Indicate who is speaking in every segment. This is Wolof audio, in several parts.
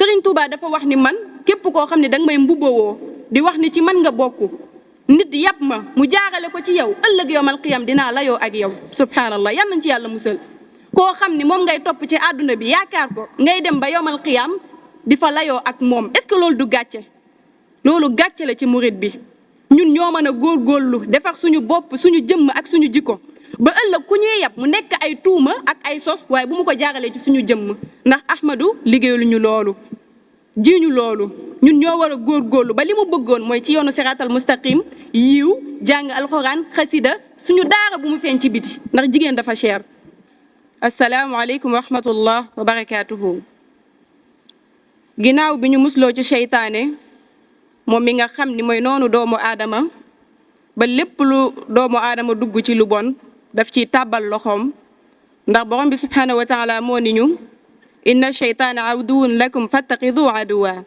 Speaker 1: Serigne Touba dafa wax ni man képp koo xam ne danga may mbubbawoo di wax ni ci man nga bokk nit yàpp ma mu jaarale ko ci yow ëllëg yowmal qiyam dinaa layoo ak yow subhanallah yan nañ ci yàlla musal koo xam ni moom ngay topp ci àdduna bi yaakaar ko ngay dem ba yowmal qiyam di fa layoo ak moom est-ce que loolu du gàcce loolu gàcce la ci murit bi ñun ñoo mën a góorgóorlu defar suñu bopp suñu jëmm ak suñu jikko ba ëllëg ku ñuy yab mu nekk ay tuuma ak ay sos waaye bu mu ko jaaralee ci suñu jëmm ndax Ahmadu liggéeylu ñu loolu jiiñu loolu ñun ñoo war a góorgóorlu ba li mu bëggoon mooy ci yoonu siraatal mustaqim yiw jàng alxuraan xasida suñu daara bu mu feeñ ci biti ndax jigéen dafa cher. asalaamualeykum wa rahmatullah wa barakaatuhu. ginnaaw bi ñu musloo ci seytaane moom mi nga xam ni mooy noonu doomu aadama ba lépp lu doomu aadama dugg ci lu bon daf ciy tàbbal loxoom ndax borom bi subhanahu wa taala moo ni ñu inna sheytaana aduwwun lakum fattaxidu aduwa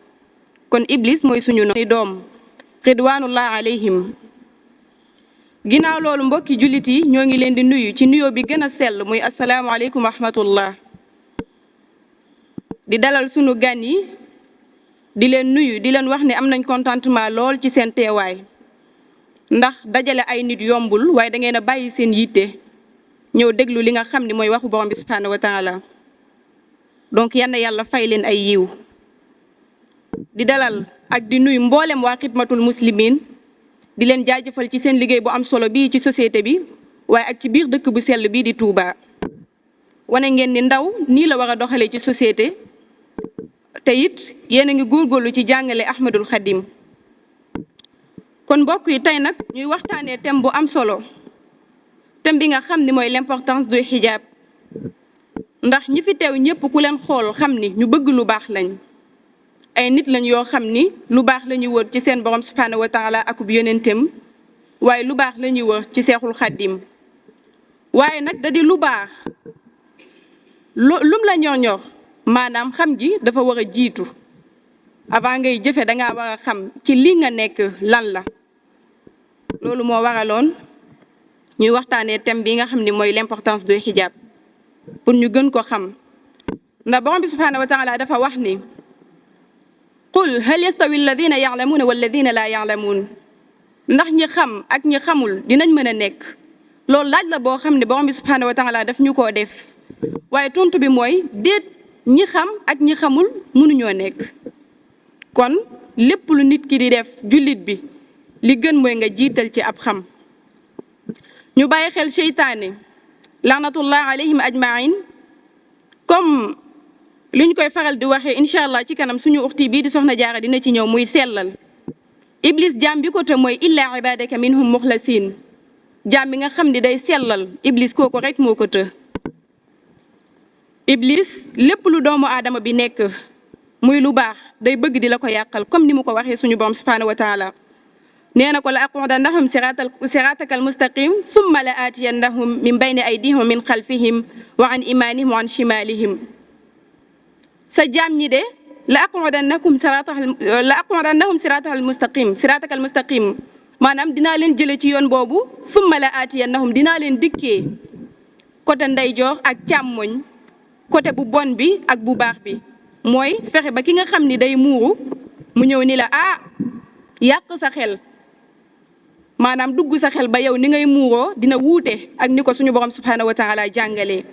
Speaker 1: kon iblis mooy suñu noonu doom ridwanullah alayhim. ginnaaw loolu mbokki jullit yi ñoo ngi leen di nuyu ci nuyoo bi gën a sell muy asalaamualeykum wa rahmatullah di dalal sunu gan yi di leen nuyu di leen wax ne am nañ contentement lool ci seen teewaay ndax dajale ay nit yombul waaye da ngeen a bàyyi seen yitte ñëw déglu li nga xam ni mooy waxu borom bi subhanahu wa taala donc yal na yàlla fay leen ay yiw di dalal ak di nuyu mboolem waa xidmatul muslimin di leen jaajëfal ci seen liggéey bu am solo bii ci société bi waaye ak ci biir dëkk bu sell bii di Touba wane ngeen ni ndaw nii la war a doxalee ci société te it yéen a ngi góorgóorlu ci jàngale Ahmadul Xadim kon mbokk yi tey nag ñuy waxtaanee thème bu am solo thème bi nga xam ni mooy l'importance du hijab ndax ñi fi teew ñëpp ku leen xool xam ni ñu bëgg lu baax lañ ay nit lañ yoo xam ni lu baax la ñuy wër ci seen borom subhanahu wa taala akub yonentam waaye lu baax la ñuy wër ci seexul xaddim waaye nag da di lu baax lum la ñor maanaam xam ji dafa war a jiitu avant ngay jëfe dangaa war a xam ci li nga nekk lan la loolu moo waraloon ñuy waxtaanee thème bi nga xam ni mooy l'importance du hijab pour ñu gën ko xam ndax borom bi subhanahu wa taala dafa wax ni qul hal yastawi alladina ya'lamuuna walladina laa ya'lamuun ndax ñi xam ak ñi xamul dinañ mën a nekk loolu laaj la boo xam ne borom bi subhanahu wa taala daf ñu koo def waaye tontu bi mooy déet ñi xam ak ñi xamul mënuñoo nekk kon lépp lu nit ki di def jullit bi li gën mooy nga jiital ci ab xam ñu bàyyi xel seytaane laanatullah alayhim ajmain comme li ñu koy faral di waxee incha allah ci kanam suñu uxti bii di soxna jaara dina ci ñëw muy sellal iblis jaam bi ko te mooy illa ibadaka minhum muxlasin jaam bi nga xam ni day sellal iblis kooku rek moo ko të iblis lépp lu doomu aadama bi nekk muy lu baax day bëgg di la ko yàqal comme ni mu ko waxee suñu borom subhanahu wa taala nee na ko la aqudannahum siratakal mustaqim summa la aatiyannahum min bayni aydihim wa min xalfihim wa an imanihim wa an shimalihim sa jaam ñi de la aqudannahum siratakal mustaqim maanaam dinaa leen jële ci yoon boobu summa la aatiyannahum dinaa leen dikkee côté ndeyjoor ak càmmoñ côté bu bon bi ak bu baax bi mooy fexe ba ki nga xam ni day muuru mu ñëw ni la yàq sa xel maanaam dugg sa xel ba yow ni ngay muuroo dina wuute ak ni ko suñu borom subhanahu wa taala jàngalee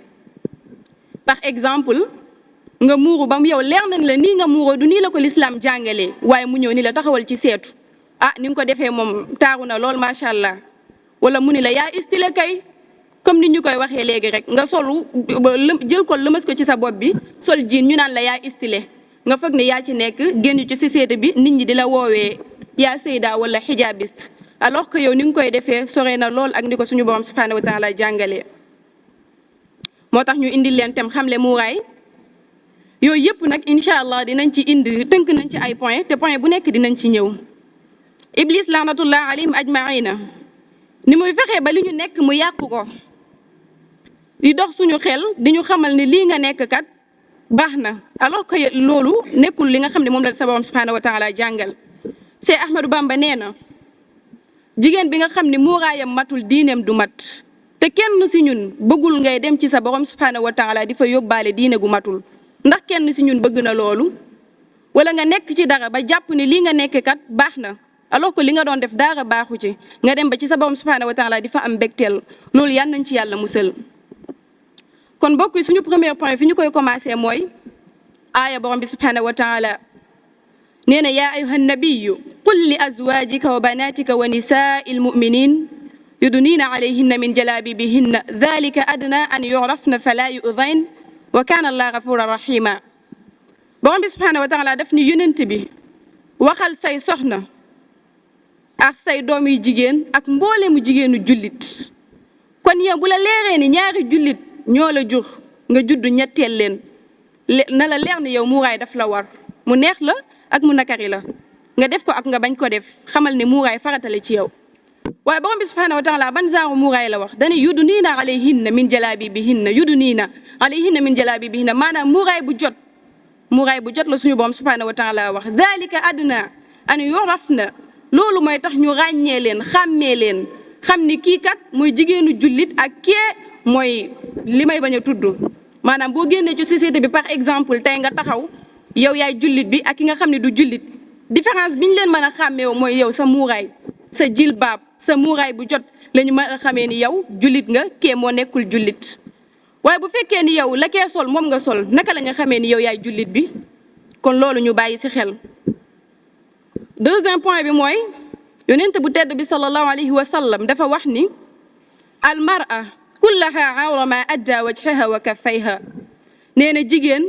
Speaker 1: par exemple nga muuru ba mu yow leer nañ la nii nga muuroo du nii la ko lislaam jàngalee waaye mu ñëw ni la taxawal ci seetu ni nga ko defee moom taaru na lool macha allah wala mu ni la yaa istile kay comme ni ñu koy waxee léegi rek nga solu jël ko lëmas ko ci sa bopp bi sol jiin ñu naan la yaa istile nga foog ne yaa ci nekk génn ci société bi nit ñi di la woowee yaa sayda wala hijabiste alors que yow ni nga koy defee sore na lool ak ni ko suñu borom subhanahu wa taala jàngalee moo tax ñu indil leen tam xamle muuraay yooyu yëpp nag incha allah dinañ ci indi tënk nañ ci ay point te point bu nekk dinañ ci ñëw iblis laanatullah alayhim ajmaina ni muy fexee ba li ñu nekk mu yàq ko di dox suñu xel di ñu xamal ni lii nga nekk kat baax na alors que loolu nekkul li nga xam ne moom la sa borom subhanahu wa taala jàngal Seex Ahmadu Bamba nee na jigéen bi nga xam ne muuraayam matul diineem du mat te kenn si ñun bëggul ngay dem ci sa borom subhanahu wa taala di fa yóbbaale diine gu matul ndax kenn si ñun bëgg na loolu wala nga nekk ci dara ba jàpp ni lii nga nekk kat baax na alors que li nga doon def dara baaxu ci nga dem ba ci sa borom subhanahu wa taala di fa am mbégteel loolu yan nañ ci yàlla musal. kon mbokk yi suñu premier point fi ñu koy commencé mooy aaya borom bi subhanahu wa taala nee na yaa ayuha nabiyu qul li azwajika wa banatika wa nisaai almuminin yudniina alayhinna min jalabibihinna dhalika adna an yurafna fala yudayn wa kana allah ghafuran rahima. borom bi subhanahu wa taala daf ni yonent bi waxal say soxna ak say doom yu jigéen ak mbooleemu jigéenu jullit. kon yow bu la leeree ni ñaari jullit ñoo la jur nga judd ñetteel leen na la leer ni yow muuraay daf la war mu neex la ak mu nakari la nga def ko ak nga bañ ko def xamal ni muuraay faratale ci yow. waaye borom bi subhanahu wa taala ban genre muuraay la wax dani yudniina alayhinna min jalabibihinna yudniina alayhinna min jalabibihinna maanaam muuraay bu jot la suñu borom subhanahu wa taala wax dhalika adna an yurafna loolu mooy tax ñu ràññee leen xàmmee leen xam ni kii kat mooy jigéenu jullit ak kee mooy li may bañ a tudd maanaam boo génnee ci société bi par exemple tey nga taxaw yow yaay jullit bi ak ki nga xam ne du jullit différence bi ñu leen mën a xàmmee mooy yow sa muuraay sa jilbaab sa muuraay bu jot la ñu mën a xamee ni yow jullit nga kee moo nekkul jullit. waaye bu fekkee ni yow la kee sol moom nga sol naka la nga xamee ni yow yaay jullit bi kon loolu ñu bàyyi ci xel. deuxième point bi mooy yonent bu tedd bi sallallahu alayhi wa sallam dafa wax ni al mar'a kullaha awra ma adda wajhaha wa kaffayha nee na jigéen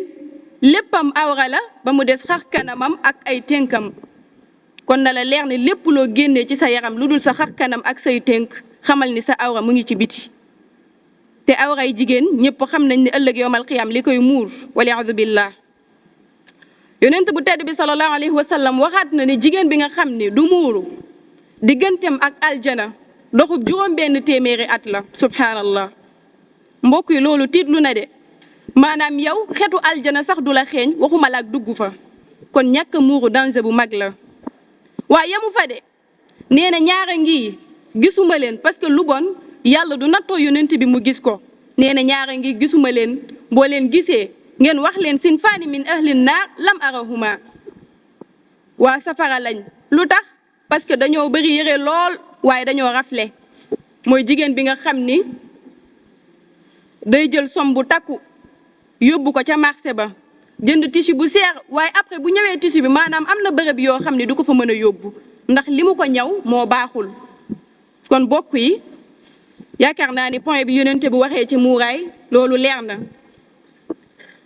Speaker 1: léppam awra la ba mu des xar kanamam ak ay tënkam. kon na la leer ni lépp loo génnee ci sa yaram lu dul sa xar kanam ak say tënk xamal ni sa awra mu ngi ci biti. te awray jigéen ñëpp xam nañ ne ëllëg yowmal qiyaam li koy muur waliyaadu billah. yonent bu tedd bi sallallahu alayhi wa sallam waxaat na ne jigéen bi nga xam ne du muuru digganteem ak aljana doxub juróom-benn téeméeri at la subhanallah. mbokk yi loolu tiitlu na de maanaam yow xetu aljana sax du la xeeñ waxuma la ak dugg fa kon ñàkk muuru danger bu mag la. waaye yamu fa de nee na ñaara ngi gisuma leen parce que lu bon yàlla du nattoo yonent bi mu gis ko nee na ñaara ngi gisuma leen boo leen gisee ngeen wax leen sinfaani min ahlin naar lam arahuma waa safara lañ lu tax parce que dañoo bëri yére lool waaye dañoo rafle mooy jigéen bi nga xam ni day jël som bu takku yóbbu ko ca marché ba jënd tissu bu seer waaye après bu ñëwee tissu bi maanaam am na bërëb yoo xam ne du ko fa mën a yóbbu ndax li mu ko ñaw moo baaxul. kon bokk yi yaakaar naa ni point bi yonente bu waxee ci muuraay loolu leer na.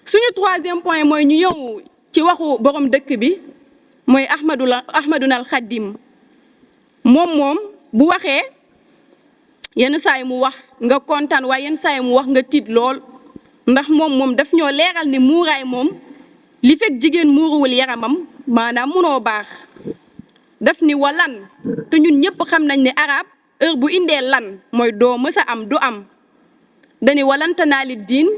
Speaker 1: suñu troisième point mooy ñu ñëw ci waxu borom dëkk bi mooy Ahmaduna al Xadim moom bu waxee yenn saa yi mu wax nga kontaan waaye yenn saa yi mu wax nga tiit lool ndax moom daf ñoo leeral ni muuraay moom li fekk jigéen muuruwul yaramam maanaam munoo baax. daf ni walan te ñun ñëpp xam nañ ne arab heure bu indee lan mooy doo mës a am du am dani walantanaa li diin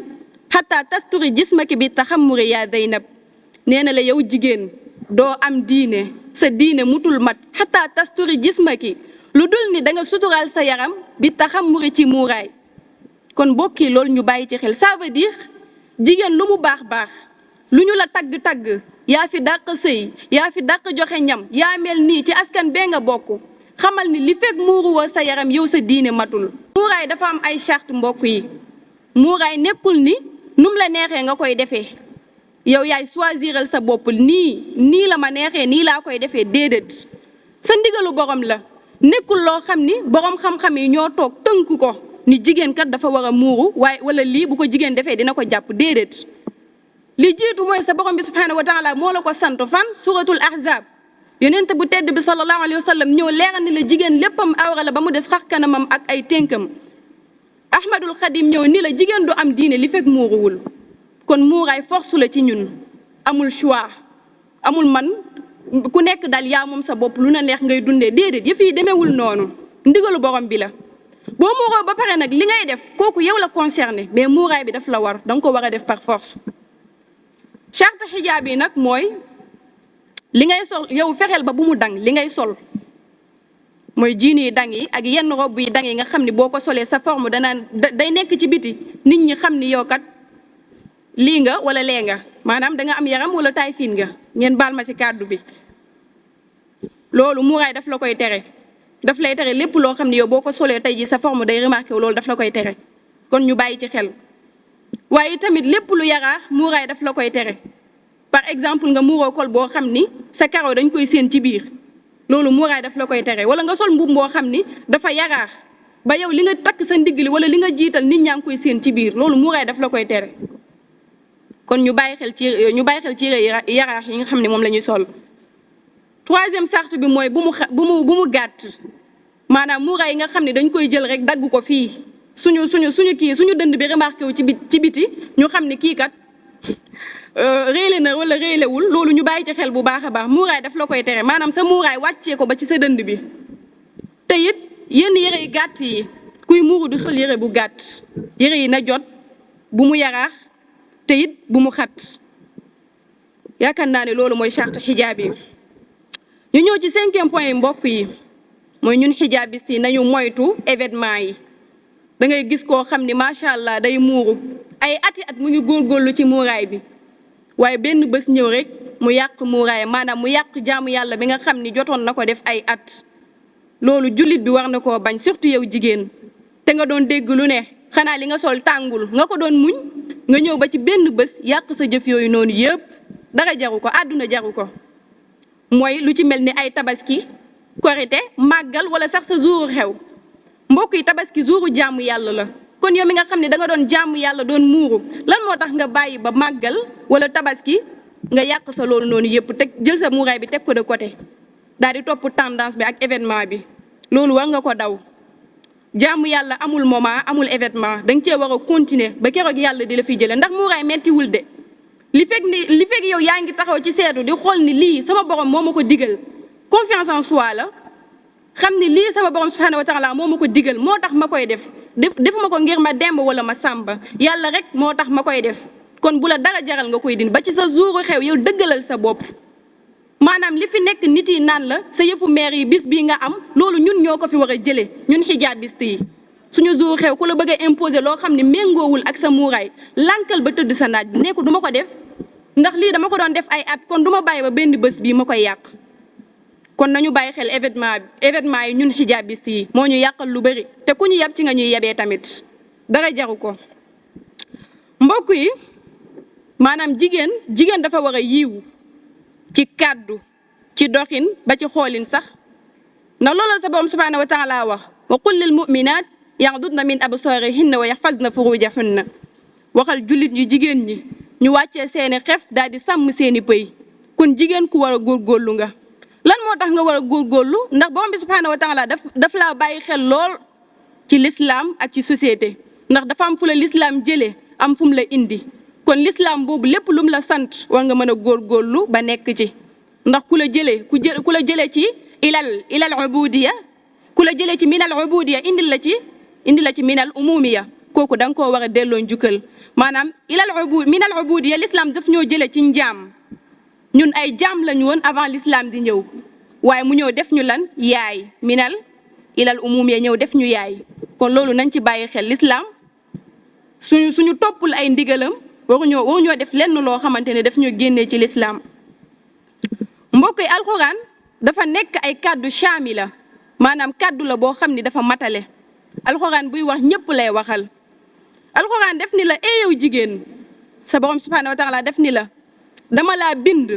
Speaker 1: xataa tasturi jismaki bi taxamuri yaa Zeynab nee na la yow jigéen doo am diine sa diine mutul mat xataa tasturi jismaki lu dul ni da nga sutural sa yaram bi taxamuri ci muuraay. kon bokki loolu ñu bàyyi ci xel ça veut dire jigéen lu mu baax lu ñu la tagg yaa fi dàq sëy yaa fi dàq joxe ñam yaa mel nii ci askan bee nga bokk xamal ni li fekk muuruwoo sa yaram yow sa diine matul. muuraay dafa am ay charte mbokk yi muuraay nekkul ni num la neexee nga koy defee yow yaay choisiral sa bopp nii la ma neexee nii laa koy defee déedéet sa ndigalu borom la nekkul loo xam ni borom xam-xam yi ñoo toog tënk ko ni jigéen kat dafa war a muuru waaye wala lii bu ko jigéen defee dina ko jàpp déedéet. li jiitu mooy sa borom bi subhanahu wa taala moo la ko sant fan suratul ahzab yonent bu tedd bi sallallahu alayhi wa sallam ñëw leeral ni la jigéen léppam awra la ba mu des xar kanamam ak ay tënkam. Ahmadul Xadim ñëw ni la jigéen du am diine li fekk muuruwul kon muuraay force la ci ñun amul choix amul man ku nekk daal yaa moom sa bopp lu na neex ngay dundee déedéet yëf yi demeewul noonu ndigalu borom bi la. boo muuroo ba pare nag li ngay def kooku yow la concerné mais muuraay bi daf la war danga ko war a def par force. charte xijaab yi nag mooy li ngay sol yow fexeel ba bu mu dang li ngay sol mooy jiin yi dang yi ak yenn robb yi dang yi nga xam ni boo ko solee sa forme day nekk ci biti nit ñi xam ni yow kat lii nga wala lee nga maanaam da nga am yaram wala taay fiin nga ngeen baal ma ci kàddu bi loolu muuraay daf la koy tere daf lay tere lépp loo xam ne yow boo ko solee tey ji sa forme day remarqué wu loolu daf la koy tere kon ñu bàyyi ci xel waaye tamit lépp lu yaraax muuraay daf la koy tere par exemple nga muuroo kol boo xam ni sa karaw dañ koy séen ci biir loolu muuraay daf la koy tere wala nga sol mbubb boo xam ni dafa yaraax ba yow li nga takk sa ndigg li wala li nga jiital nit ñaa ngi koy séen ci biir loolu muuraay daf la koy tere kon ñu bàyyi xel ci yaraax yi nga xam ne moom la ñuy sol. troisième sart bi mooy bu mu gàtt maanaam muuraay yi nga xam ne dañ koy jël rek dagg ko fii suñu dënd bi remarqué wu ci biti ñu xam ne kii kat réyle na wala réylewul loolu ñu bàyyi ci xel bu baax a baax muuraay daf la koy tere maanaam sa muuraay wàccee ko ba ci sa dënd bi te it yenn yére yi gàtt yi kuy muuru du sol yére bu gàtt yére yi na jot bu mu yaraax te it bu mu xat yaakaar naa ne loolu mooy charte xijaab yi ñu ñëw ci 5e point yi mbokk yi mooy ñun xijaabiste yi nañu moytu événement yi da ngay gis koo xam ni macha allah day muuru ay ati at mu ngi góorgóorlu ci muuraay bi waaye benn bés ñëw rek mu yàq muuraay maanaam mu yàq jaamu yàlla bi nga xam ni jotoon na ko def ay at loolu jullit bi war na koo bañ surtout yow jigéen te nga doon dégg lu ne xanaa li nga sol tàngul nga ko doon muñ nga ñëw ba ci benn bés yàq sa jëf yooyu noonu yëpp dara jaru ko àdduna jaru ko mooy lu ci mel ni ay tabaski korite màggal wala sax sa jouru xew mbokk yi tabaski jouru jaamu yàlla la kon yow mi nga xam ne da nga doon jaamu yàlla doon muuru lan moo tax nga bàyyi ba màggal wala tabaski nga yàq sa loolu noonu yëpp teg jël sa muuraay bi teg ko de côté daal di topp tendance bi ak événement bi loolu war nga ko daw jaamu yàlla amul moment amul événement da nga cee war a continuer ba keroog yàlla di la fi jëlee ndax muuraay mettiwul de li fekk yow yaa ngi taxaw ci seetu di xool ni lii sama borom moo ma ko digal confiance en soi la xam ni lii sama borom subhanahu wa taala moo ma ko digal moo tax ma koy defuma ko ngir ma demb wala ma sàmba yàlla rek moo tax ma koy def kon bu la dara jaral nga koy din ba ci sa jouru xew yow dëggalal sa bopp maanaam li fi nekk nit yi naan la sa yëfu meer yi bis bii nga am loolu ñun ñoo ko fi war a jëlee ñun xijaabiste yi suñu jour xew ku la bëgg a imposer loo xam ne méngoowul ak sa muuraay lankal ba tëdd sa naaj bi nekku du ma ko def ndax lii dama ko doon def ay at kon du ma bàyyi ba benn bés bii ma koy yàq kon nañu bàyyi xel événement yi ñun xijaabiste yi moo ñu yàqal lu bëri te ku ñu yab ci nga ñuy yabee tamit dara jaru ko mbokk yi maanaam jigéen dafa war a yiiw ci kàddu ci doxin ba ci xoolin sax ndax loolu sa borom subhanahu wa taala wax wa qul lil mu'minat yaxdudna min absarihinna wa yaxfazna furujahunna waxal jullit yu jigéen ñi ñu wàccee seeni xef daal di sàmm seeni pëy kon jigéen ku war a góorgóorlu nga lan moo tax nga war a góorgóorlu ndax borom bi subhanahu wa taala daf laa bàyyi xel lool ci l'islam ak ci société ndax dafa am fu la l'islam jëlee am fu mu la indi kon l'islam boobu lépp lu mu la sant war nga mën a góorgóorlu ba nekk ci ndax ku la jëlee ci ilal ubudiya ku la jëlee ci minal ubudiya indi la ci minal umumiya kooku da nga koo war a delloo njukkal maanaam minal ubudiya l'islam daf ñoo jëlee ci njaam ñun ay jaam lañu woon avant l'islam di ñëw waaye mu ñëw def ñu lan yaay minal ilal umumiya ñëw def ñu yaay kon loolu nañ ci bàyyi xel l'islam suñu toppul ay ndigalam waruñoo def lenn loo xamante ne daf ñoo génnee ci l'islam mbokk yi alxuraan dafa nekk ay kàddu shaamila maanaam kàddu la boo xam ni dafa matale alxuraan buy wax ñëpp lay waxal alxuraan def ni la yow jigéen sa borom subhanahu wa taala def ni la dama laa bind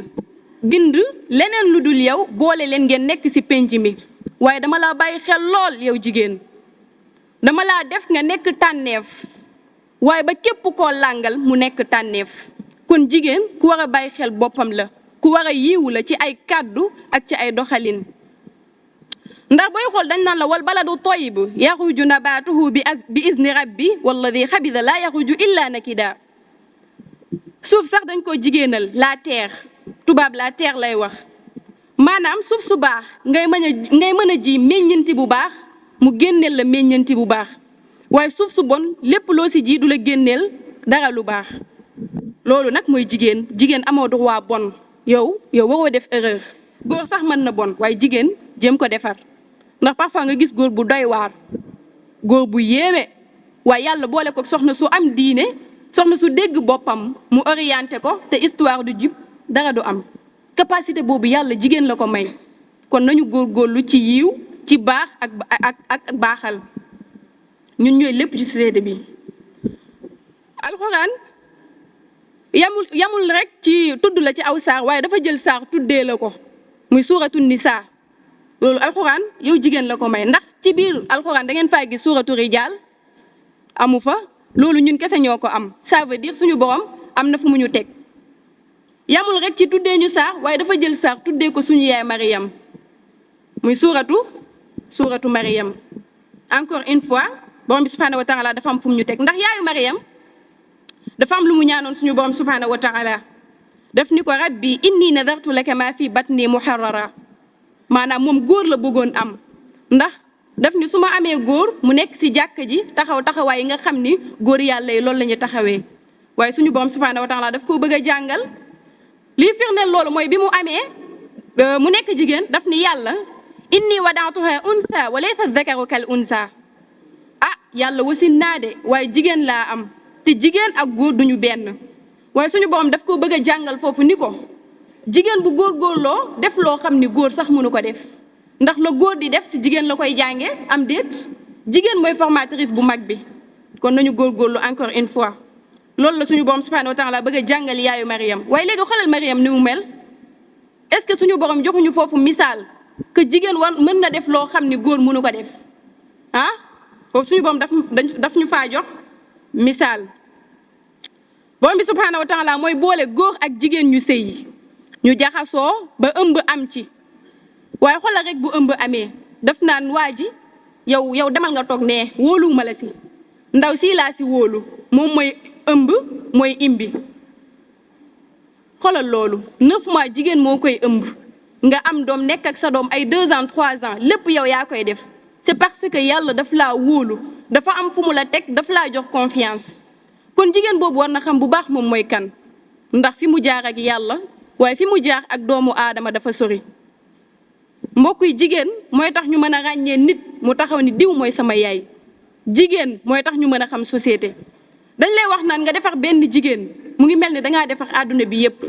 Speaker 1: leneen lu dul yow boole leen ngeen nekk ci penc mi waaye dama laa bàyyi xel lool yow jigéen dama laa def nga nekk tànneef waaye ba képp koo làngal mu nekk tànneef kon jigéen ku war a bàyyi xel boppam la ku war a yiiwu la ci ay kàddu ak ci ay doxalin ndax booy xool dañ naan la wal baladu tayyib yaxruju nabaatuhu bi izni rabbi walladi xabida laa yaxruju illa nakida suuf sax dañ ko jigéenal la terre tubaab la terre lay wax maanaam suuf su baax ngay mën a ji meññanti bu baax mu génneel la meññanti bu baax waaye suuf su bon lépp loo si ji du la génneel dara lu baax loolu nag mooy jigéen amoo droit bon yow waroo def erreur góor sax mën na bon waaye jigéen jéem ko defar ndax parfois nga gis góor bu doy waar góor bu yéeme waaye yàlla boole ko soxna su am diine soxna su dégg boppam mu orienté ko te histoire du jub dara du am capacité boobu yàlla jigéen la ko may kon nañu góorgóorlu ci yiw ci baax ak baaxal ñun ñooy lépp ci société bi. alxuraan yamul rek ci tudd la ci aw saar waaye dafa jël saar tuddee la ko muy suuratu nisaa loolu alxuraan yow jigéen la ko may ndax ci biir alxuraan da ngeen faa gis suuratu rijaal amu fa loolu ñun kese ñoo ko am ça veut dire suñu borom am na fu mu ñu teg yamul rek ci tuddee ñu saar waaye dafa jël saar tuddee ko suñu yaay Mariam muy suuratu Mariam encore une fois borom bi subhaanahu wa taala dafa am fu mu ñu teg ndax yaayu Mariam dafa am lu mu ñaanoon suñu borom subhaanahu wa taala daf ni ko rabbi inni nadartu laka ma fi batni muharrara maanaam moom góor la bëggoon am ndax daf ni su ma amee góor mu nekk si jàkka ji taxawaay yi nga xam ni góor yàlla yi loolu la ñu taxawee waaye suñu borom subhaanahu wa taala daf koo bëgg a jàngal lii firndeel loolu mooy bi mu amee mu nekk jigéen daf ni yàlla inni wadaatuha unsa wa laysa dhakaru kal unsa yàlla wasin naa de waaye jigéen laa am te jigéen ak góor duñu benn waaye suñu borom daf ko bëgg a jàngal foofu ni ko jigéen bu góorgóorloo def loo xam ni góor sax mënu ko def ndax la góor di def si jigéen la koy jànge am déet jigéen mooy formatrice bu mag bi kon nañu góorgóorlu encore une fois loolu la suñu borom subhanahu wa taala bëgg a jàngal yaayu Mariam waaye léegi xoolal Mariam ni mu mel est-ce que suñu borom joxuñu foofu misaal que jigéen war mën na def loo xam ni góor mënu ko def foofu suñu borom daf ñu faa jox misaal borom bi subhaanahu wa taala mooy boole góor ak jigéen ñu sëy ñu jaxasoo ba ëmb am ci waaye xoolal rek bu ëmb amee daf naan waa ji yow demal nga toog nee wóoluwuma la si ndaw sii laa si wóolu moom mooy ëmb mooy imbi xoolal loolu 9 mois jigéen moo koy ëmb nga am doom nekk ak sa doom ay 2 ans 3 ans lépp yow yaa koy def c'est parce que yàlla daf laa wóolu dafa am fu mu la teg daf laa jox confiance kon jigéen boobu war na xam bu baax moom mooy kan ndax fi mu jaar ak yàlla waaye fi mu jaar ak doomu aadama dafa sori mbokk yi jigéen mooy tax ñu mën a ràññee nit mu taxaw ni diw mooy sama yaay jigéen mooy tax ñu mën a xam société dañ lay wax naan nga defar benn jigéen mu ngi mel ni dangaa defar àdduna bi yépp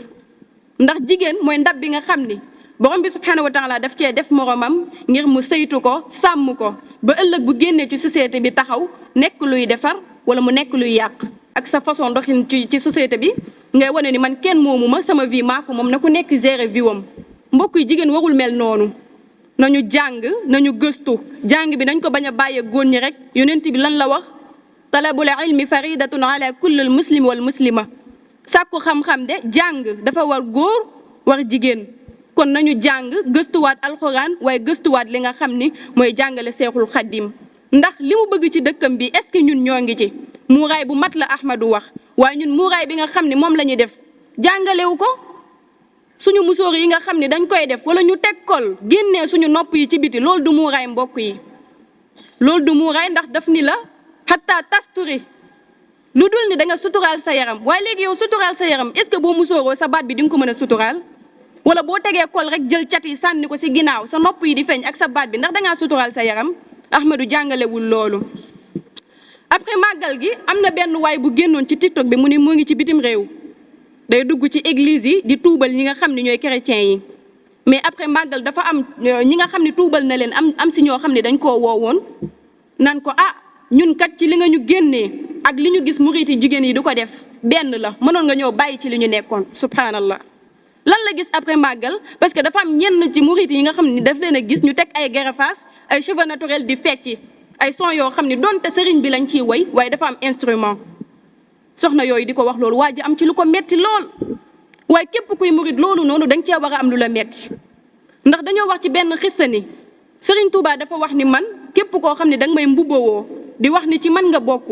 Speaker 1: ndax jigéen mooy ndab bi nga xam ni borom bi subhanahu wa taala daf cee def moromam ngir mu saytu ko sàmm ko ba ëllëg bu génnee ci société bi taxaw nekk luy defar wala mu nekk luy yàq ak sa façon doxin ci société bi ngay wane ni man kenn moomu ma sama vie maa ko moom na ku nekk gérer vie wam mbokk yi jigéen warul mel noonu nañu jàng nañu gëstu jàng bi nañ ko bañ a bàyyee góor ñi rek yonent bi lan la wax talabul ilmi faridatun ala kulli muslim wal muslima sàkku xam-xam de jàng dafa war góor war jigéen kon nañu jàng gëstuwaat alxuraan waaye gëstuwaat li nga xam ni mooy jàngale seexul xaddim ndax li mu bëgg ci dëkkam bi est-ce que ñun ñoo ngi ci muuraay bu mat la Ahmadu wax waaye ñun muuraay bi nga xam ni moom la ñuy def jàngalewu ko suñu musóor yi nga xam ni dañ koy def wala ñu teg kol génnee suñu nopp yi ci biti loolu du muuraay mbokk yi loolu du muuraay ndax daf ni la xataa tasturi lu dul ni da nga suturaal sa yaram waaye léegi yow suturaal sa yaram est-ce que boo musóoroo sa baat bi di nga ko mën a suturaal wala boo tegee kol rek jël cat yi sànni ko ci ginnaaw sa nopp yi di feeñ ak sa baat bi ndax dangaa suturaal sa yaram Ahmadu jàngalewul loolu. après màggal gi am na benn waay bu génnoon ci TikTok bi mu ni moo ngi ci bitim réew day dugg ci église yi di tuubal ñi nga xam ne ñooy chrétiens yi mais après màggal dafa am ñi nga xam ne tuubal na leen am si ñoo xam ne dañ koo woowoon nan ko ñun kat ci li nga ñu génnee ak li ñu gis muriti jigéen yi du ko def benn la mënoon nga ñëw bàyyi ci li ñu nekkoon subhanallah. lan la gis après màggal parce que dafa am ñenn ci murit yi nga xam ni daf leen a gis ñu teg ay gerefaas ay cheveux naturels di fecci ay son yoo xam ni donte sëriñ bi lañ ciy woy waaye dafa am instrument soxna yooyu di ko wax loolu waa ji am ci lu ko metti lool waaye képp kuy murit loolu noonu dañ cee war a am lu la metti ndax dañoo wax ci benn xissa ni sëriñ Touba dafa wax ni man képp koo xam ne danga may mbubbawoo di wax ni ci man nga bokk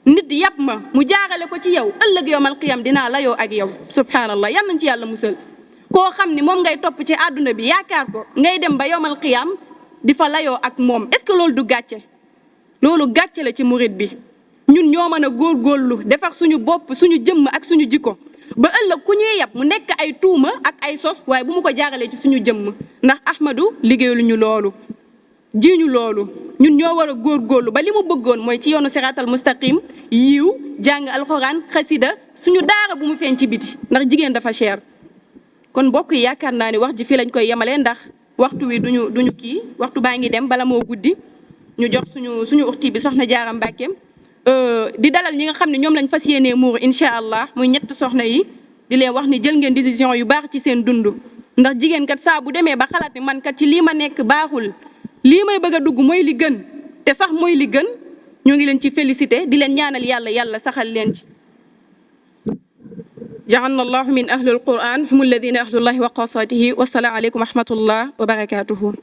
Speaker 1: nit yàpp ma mu jaarale ko ci yow ëllëg yowmal qiyam dinaa layoo ak yow subhanallah yal nañ ci yàlla musal koo xam ni moom ngay topp ci àdduna bi yaakaar ko ngay dem ba yowmal qiyam di fa layoo ak moom est-ce que loolu du gàcce loolu gàcce la ci murit bi ñun ñoo mën a góorgóorlu defar suñu bopp suñu jëmm ak suñu jikko ba ëllëg ku ñuy yàpp mu nekk ay tuuma ak ay sos waaye bu mu ko jaaralee ci suñu jëmm ndax Ahmadu liggéeylu ñu loolu jiiñu loolu ñun ñoo war a góorgóorlu ba li mu bëggoon mooy ci yoonu siraatal mustaqim yiw jàng alxuraan xasida suñu daara bu mu feeñ ci biti ndax jigéen dafa cher. kon mbokk yi yaakaar naa ni wax ji fii lañ koy yemalee ndax waxtu wi duñu kii waxtu baa ngi dem bala moo guddi ñu jox suñu uxti bi soxna Jaara Mbàkke di dalal ñi nga xam ne ñoom lañ fas yéenee muur incha allah muy ñett soxna yi di leen wax ni jël ngeen décision yu baax ci seen dund ndax jigéen kat saa bu demee ba xalaat ni man kat ci lii ma nekk baaxul lii may bëgg a dugg mooy li gën te sax mooy li gën ñoo ngi leen ci félicité di leen ñaanal yàlla saxal leen ci ja'alna allahu min ahli alquran hum alladina ahlullahi wa qasatihi wassalaamu aleykum wa rahmatullah wa barakatuhu